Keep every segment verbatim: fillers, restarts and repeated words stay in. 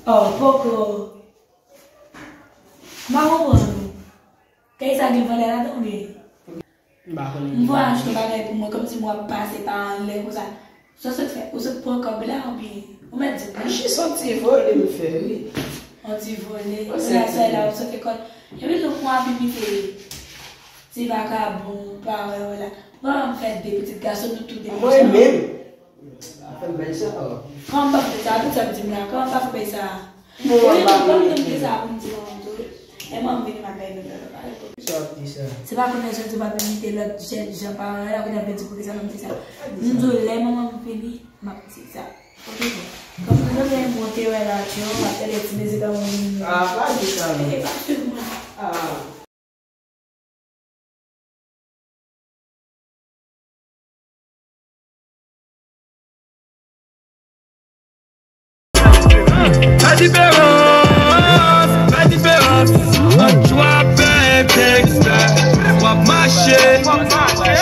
Oh, poko. M pa konprann ou. Kay sa gen valè ladan oubyen? M pa konnen. M vle achte yon bagay pou mwen, kòmsi m ap pase pa anlè konsa. Sa w sot fè? Ou sot pran kòb la oubyen? Ou mèt di m non. Jis yon ti vole m fè, wi. Yon ti vole. Yon ti vole. Ou la, w sot fè kòb. Epi tou, pou w ap imite ti vakabon parèy w la. Bon, m fè de pitit gason, nou tou de pitit. Mwen menm. Afè m bay sa, oh. Kòman m pa fè sa? Tout sa m di m la, kòman m pa fè bay sa? Bon, epi tou, kòm m te sa pou m di manman m tou, wi. E mwen m vini m ap bay nou lòt bagay. Sa w ap di sa? Se pa konnen jan di w pa imite lòt jèn jan parèy w la, kounye a vle di poukisa m di sa. M di w lè manman m vini, m ap di sa. Oke, bon. Kòm nou gen monte wè la, tchon, m ap tande ti mizik an mwen. Ah, pa di sa, non. E pa fè mwen. Ah. Fè diferans, fè diferans. Ant w ap fè gangsta, w ap mache,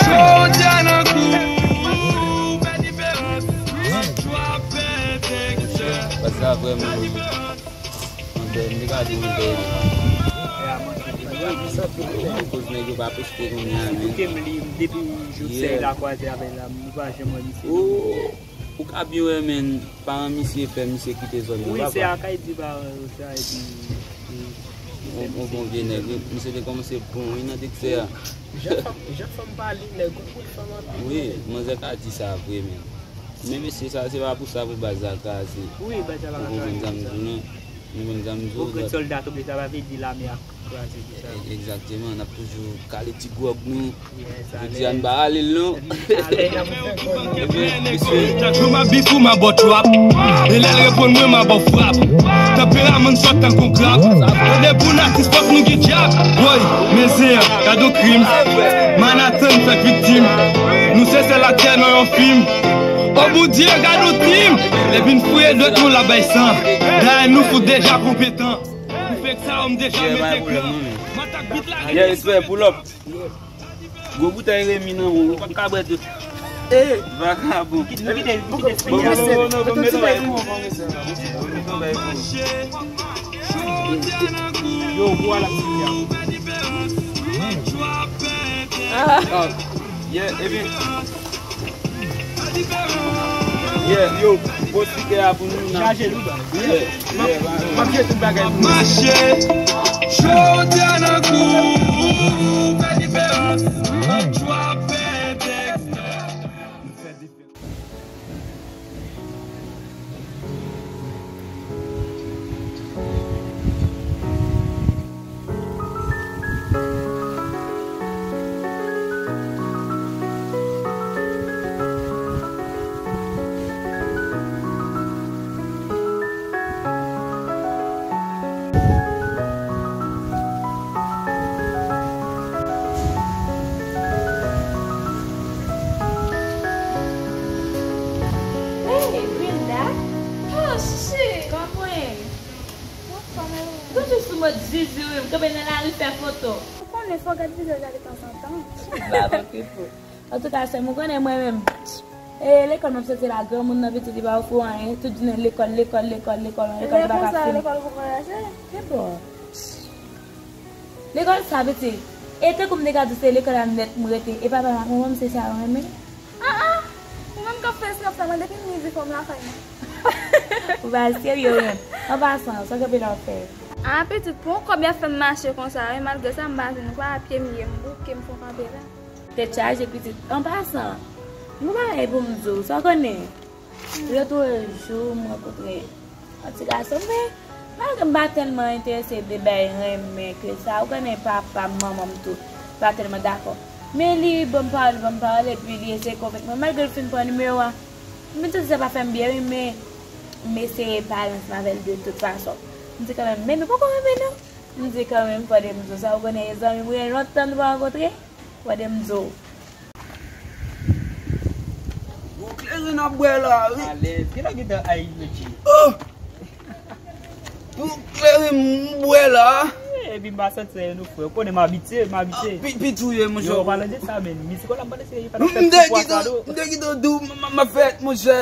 jodi a nan kou. Fè diferans, ant w ap fè gangsta. Pase sa vrèman. Anpè, m te ka di w anpè. Akoz nèg yo pa poste kounye a, men. Li bouke m, li, depi jou sèy la kwaze avè l la, m pa janm wè misye. Ou, ou ka byen wè, men, paran misye fè misye kite zòn nan, papa. Wi, se Akayiti paran yo sa, epi, e, on, on bon vye nèg, wi. Misye te kòmanse bon, wi, nan Texas. Jan fanm, jan fanm pale, nèg ou kout fanm anpil. Wi, manzè ka di sa vre, men. Men mesye, sa se pa pou sa pou baz la kraze. Wi, baz la pa ka kraze pou sa. Ou konprann sa m di w, non? Ou konprann sa m di w? Bon, grenn sòlda tonbe, sa pa vle di lame a kraze pou sa. E-, egzakteman, n ap toujou kale ti gwòg nou. Jodi a n pa rale l, non. Ebyen, mesye. Chak jou m ap bif ou, m ap ba w trap. E lè l reponn mwen, m ap ba w frap. Tanperaman n sòt tankou krab. Tande pou n atis, fòk nou gen djab. Woy, men zen an, gad yon krim. Manhattan fèk viktim. Nou se sèl aktè nan yon fim. O Bondye, gad yon tim. Depi n fouye dwèt nou, l ap bay san. Dayè nou fout deja konpetan. Pou fake sa, m deja mete kran. M atak bit la. Yeah, respect, pull up. Gwo boutèy Remy nan men w, ou p ap ka bwè tout. Eh, vakabon. Kite, kite, kite. Bon, bon, bon, bon, bon, mete bay pou ou, bon, mesye. Mete bay pou ou. Yo, ou ala ti a. Ah, yeah, epi. Yeah, yo, post sticker a pou nou nan. Chaje nou ba. Yeah, yeah, ba. M ap jete tout bagay pou nou. Mache, jodi a nan kou, fè diferans. Trap, fè diferans. Hey, Brenda! Oh, shit! Kòman w ye? Toujou sou mòd zizi, wi. M kanpe nan lari fè foto. Ou konnen fò w gad vizaj la detanzantan. Ba, okipe w. Antouka, sè m, ou konnen mwen menm. E lekòl m ap soti la, granmoun nan pitit li pa ofri w anyen. Tout jounen lekòl, lekòl, lekòl, lekòl, lekòl, li pa ka fini. Lekòl poko rache? Kenpòt. Lekòl sa, pitit. E tankou m te ka di w se lekòl la nèt m rete. E papa m ak manman m se sa yo renmen. Ah, ah! Ou menm k ap fè esnap sa, mande ki inivifòm lakay mwen. Ou pa serye ou menm. An pasan, sa w kanpe la w ap fè? Ah, pitit, pou yon kòb y ap fè m mache konsa, wi, malgre sa m pa jwenn, kwa a pye m ye, m bouke, m fon kanpe la. Tèt chaje, pitit. An pasan, m gon bagay pou m di w, sa w konnen. Lòt jou, m rankontre yon ti gason, men malgre m pa tèlman enterese de bay renmen ke sa, ou konnen papa m, manman m tou, pa tèlman dakò. Men li ban m pawòl, li ban m pawòl, epi li eseye konvenk mwen, malgre l fin pran nimewo a. M vin santi sa pa fè m byen, wi, men m eseye pale ansanm avè l de tout fason. M di kanmenm, men nou poko renmen non. M di kanmenm, fò de m di w sa, ou konnen e zanmi m, wi, lontan nou pa rankontre. Fò de m di w. Bon, kleren n ap bwè la, wi. Alèz. Kilè w gentan ay, Richie? Oh! Bon, kleren m bwè la. Eh, epi m pa santi anyen non, frè. Ou konnen m abitye, m abitye. Ah, pi, pi touye, monchè. Yo, palan de sa, men. Mizik w la, m panse se pa m te gentan, m te gentan di w, m, m, m ap fè, monchè.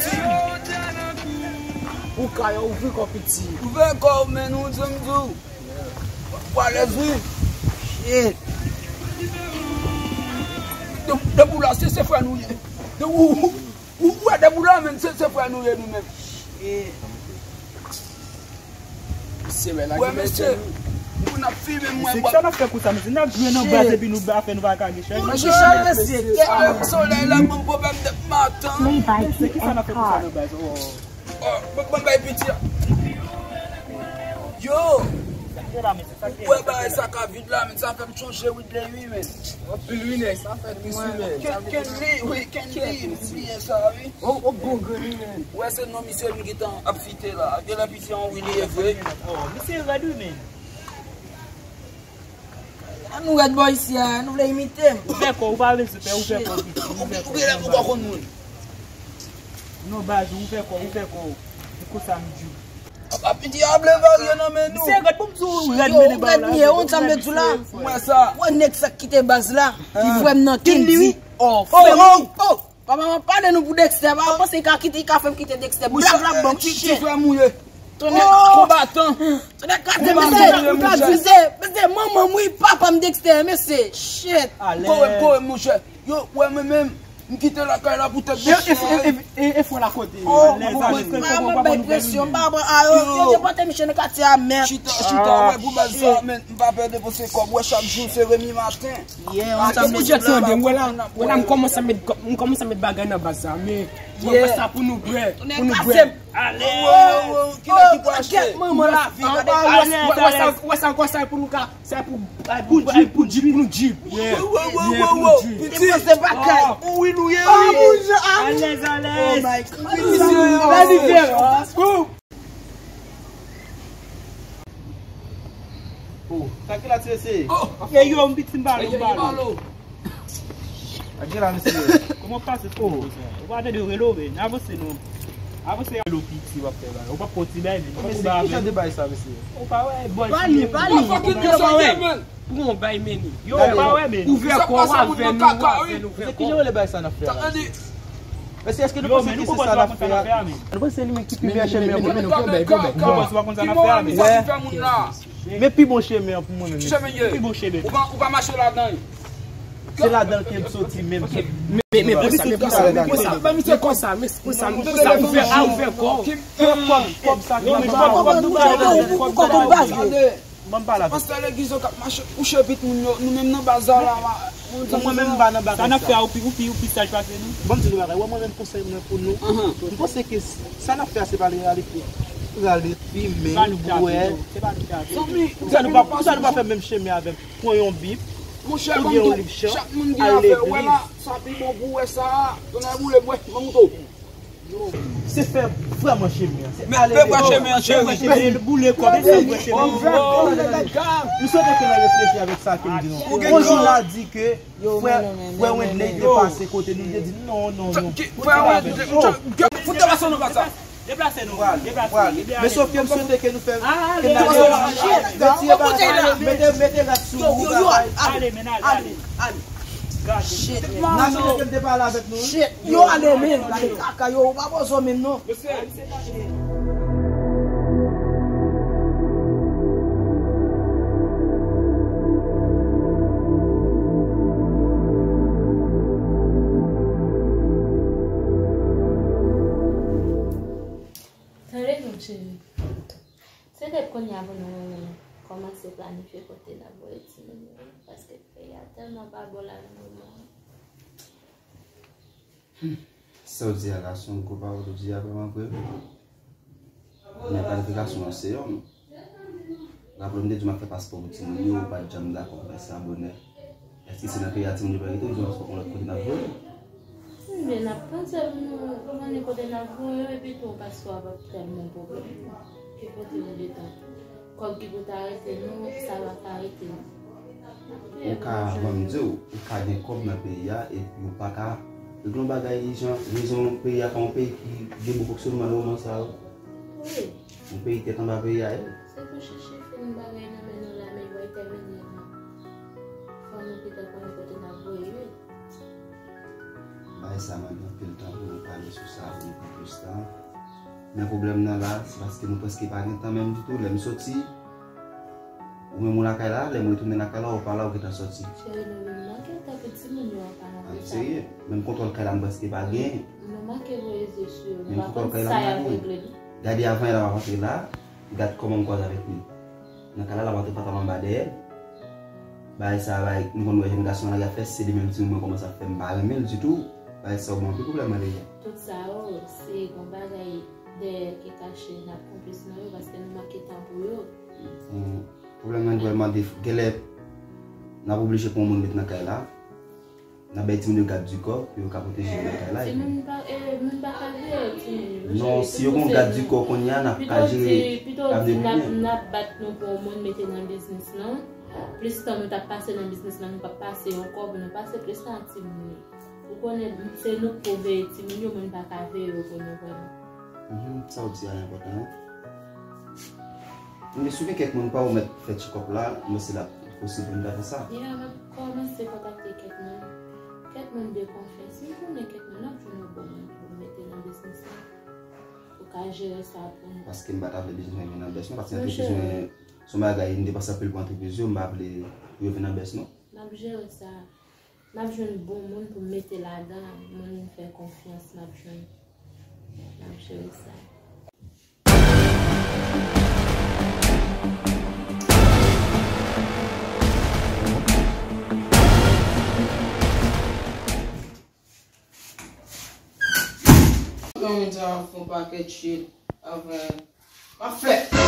piti. Ou ka yo ouvri kò piti. Ouvè kò w, men, ou di m di w. Ou alèz, wi. Shit. De, de boula, se, se frè nou ye. De ou, ou, ou, ou wè de boula, men, se, se frè nou ye, nou menm. Shit. Se wè la. Wè, mesye, moun ap filme m, mwen. Sa n ap fè konsa, mesye? N ap jwe nan baz epi nou ba fè nou pa ka gen chèk. Mwen gen chèk, mesye. Solèy la ban m pwoblèm dèp maten. Se kisa n ap fè konsa nan baz? Oh. Oh, ban, ban m bay piti a. Yo! Ou wè bagay sa ka vide la, men sa fè m chonje Widley, wi, men. Anpil wi, nèg, sa fè tris wi, men. Ken, Kenly, wi, Kenly, m bliye sa, wi. O, o, bon grenn wi, men. Ou wè se non misye m gentan ap site la. Genlè piti an wi li ye vre. Oh, misye rèd wi, men. An nou rèd bò isi a, nou vle imite m. Ou fè kò, ou pa bezwen pè, ou fè kò piti. Ou genlè poko konn moun. Non, baz, ou fè kò, ou fè kò. Se konsa m di w. Apa piti a vle varye nan men nou. Se rèd pou m di w rèd mennen ba w la. Yo, ou rèd, ou sa m di w la. Mwen sa. Wè nèg sa k kite baz la, ki vwè m nan Kenly. Oh, oh, oh. Papa m ap pale nou pou Dexter, pa panse li ka kite, li ka fè m kite Dexter. Blag la bank ti frè m ou ye. Konbatan. Tonnè kraze, mesye, mesye, manman m wi, papa m Dexter, mesye, shit. Kore, kore, monchè. Yo, wè mwen menm, m kite lakay la pou tèt Dexter. E fò la kote. Oh, mwen bay presyon, m pa pran a yo. Yo te pote misye nan katye a, men. Chita, chita, wè pou baz sa, men, m pa pè depanse kòb, wè chak jou se Remi maten. Yeah, on time. Ou jan tande, wè la, wè la, m kòmanse met, m kòmanse met bagay nan baz sa, men, wè, wè sa pou nou bwè, pou nou bwè. Ale. Kilè ki pral Kèt manman lavi, gade. Wè sa, wè sa ankò, sa pou nou ka, sa pou, pou Jeep, pou Jeep, pou nou Jeep. Yeah, yeah, pou Jeep. Pitit, se pa kay. Wi, nou ye, wi. Alèz, alèz. Oh my God. Sa diferan. Oh, sa ki la tire se? Ye yo, m piti m balo, m balo. Ak gen la, mesye. Kòman w pase? Oh, ou pa tande relo, men. Avanse non. Avanse. Relo piti w ap fè la. Ou pa pran ti bay, men. Mesye, ki jan de bay sa, mesye? Ou pa wè, bòl. Pale, pale. Pou yon bay, men. Yo, ou pa wè, men. Ouvè kò w avè nou, avè nou, ouvè kò. Ki jan de bay sa n ap fè la? Mesye, èske nou panse ke se sa n ap fè a? Nou panse li menm ki pi meyè chemen an pou nou? Men nou fè bèy, fè bèy. Nou panse w pa konn sa n ap fè a, men. Men pi bon chemen an pou mwen menm. Ki chemen ye? Pi bon chemen. Ou pa, ou pa mache ladan l. Se ladan l ke m soti menm. Men, men, men, pou sa, men pou sa, men pou sa, men pou sa, men pou sa, ouvè, a, ouvè kò. Kòb, kòb sa ki nan kòb, kòb nou ba yo, kòb nou ba yo. Ban m pale avè w. Pastè legliz yo k ap mache kouche pitit moun yo, nou menm nan baz la, la. Mwen menm m pa nan bagay sa. Sa n ap fè a, ou pi, ou pi, ou pi saj pase nou. Ban m di nou bagay, wè mwen menm konsèy mwen pou nou. M panse ke sa n ap fè a se pa rale, rale fimen, bwè. Sa nou pa, sa nou pa fè menm chemen avè m. Pran yon bib, oubyen yon liv chan, al legliz. Monchè, chak moun gen afè, wè la, sa pi bon pou wè sa, tonnè boule, mwen, mwen mouto. Se fè vrèman chemen an. Se ale vre. Fè vrè chemen an, cheri. Fè vrè chemen an, boule kòb, se vrè chemen an. M swete ke nou reflechi avèk sa ke m di nou. Yon jou n a di ke frè, frè Wendley te pase kote nou, te di non, non, non. Frè Wendley, fout de pase nou konsa. Deplase nou, deplase. Men sof ke m swete ke nou fè, ke n al retire bagay, mete, mete rad sou ou, bagay. Ale, men ale, ale. Shit, man. N a sonje ke m te pale avèk nou, wi. Shit, yo ale, men. Gade kaka, yo, ou pa bòzò menm, non. Tande non, cheri. Se depi kounye a pou nou kòmanse planifye kote n ap voye timoun yo, paske peyi a tèlman pa bon la nan moman an. Hmm. Sa w di a la, se yon gwo pawòl ou di a vrèman vre. Men planifikasyon an se yon. Raple w m te di w m ap fè paspò pou timoun yo, ou pa t janm dakò pou fè sa bonè. Èske se nan peyi a timoun yo pral rete oubyen se yon lòt kote n ap voye? Ebyen, n ap panse pou nou konnen kote n ap voye yo, epi tou paspò a p ap tèlman pwoblèm. Ki kote nou gentan? Kòb ki pou ta rete nou, sa pa ka rete nou. Ou ka, ban m di w, ou ka gen kòb nan peyi a, epi ou pa ka regle yon bagay jan, rezon peyi a pa yon peyi ki gen bon fonksyonman nan moman sa yo. Wi. Yon peyi tèt anba peyi a ye. Se pou chichi fin bagay nan men nou la, men yo entèveni nan. Fò nou pita konnen kote n ap voye yo. Bagay sa mande anpil tan pou nou pale sou sa, pou nou pran plis tan. Men pwoblèm nan la, se paske nou prèske pa gen tan menm ditou. Lè m soti, ou menm ou lakay la, lè m retounen lakay la, ou pa la, ou gentan sòti. Cheri, nou vin manke tan pou timoun yo an paran. An serye, menm kontwòl kay la, m prèske pa gen. Nou manke voye zye sou yo, nou pa konn sa y ap regle nou. Gade avan yè la m ap antre la, gad kòman m kwaze avèk li. Nan kay la, l ap antre pantalon anba dèyè l. Bagay sa, bagay, m konn wè jèn gason nan lari ap fè, se li menm timoun mwen kòmanse ap fè, m pa renmen l ditou. Bagay sa, ou ban anpil pwoblèm nan peyi a. Tout sa yo, se yon bagay dèyè ki kache, n ap konplis nan yo, paske nou manke tan pou yo. Hmm. Pwoblèm nan, nou pral mande, genlè, n ap oblije pran yon moun met nan kay la. N ap bay timoun yo gad di kò pou yo ka pwoteje yo nan kay la. Timoun pa, eh, moun pa ka veye timoun yo. Non, si yo gon gad di kò kounye a, n ap ka jere avni nou byen. N ap bat nou pou yon moun mete nan biznis lan. Plis tan nou t ap pase nan biznis lan, nou p ap pase yon kòb, nou pase plis tan ak timoun yo. Ou konnen, se nou k pou veye timoun yo, moun pa ka veye yo pou nou vrèman. Mhm, sa w di a enpòtan, wi. Men si w gen kèk moun pa w mèt fè tchekòp la, mwen se la posib pou n ta fè sa. Ya, m ap kòmanse kontakte kèk moun. Kèk moun de konfyans. M konnen kèk moun, n ap jwenn yon bon moun pou mete nan biznis la. Ou ka jere sa pou nou. Paske m pa ta vle biznis mwen vin nan bès non, paske antreprizman se yon bagay, m depanse anpil pou antreprizman, m pa vle pou yo vin nan bès non. M ap jere sa. M ap jwenn bon moun pou m mete ladan, moun m fè konfyans, m ap jwenn. M ap jere sa. Kòman sa fè yon pakèt shit avè M ap fè.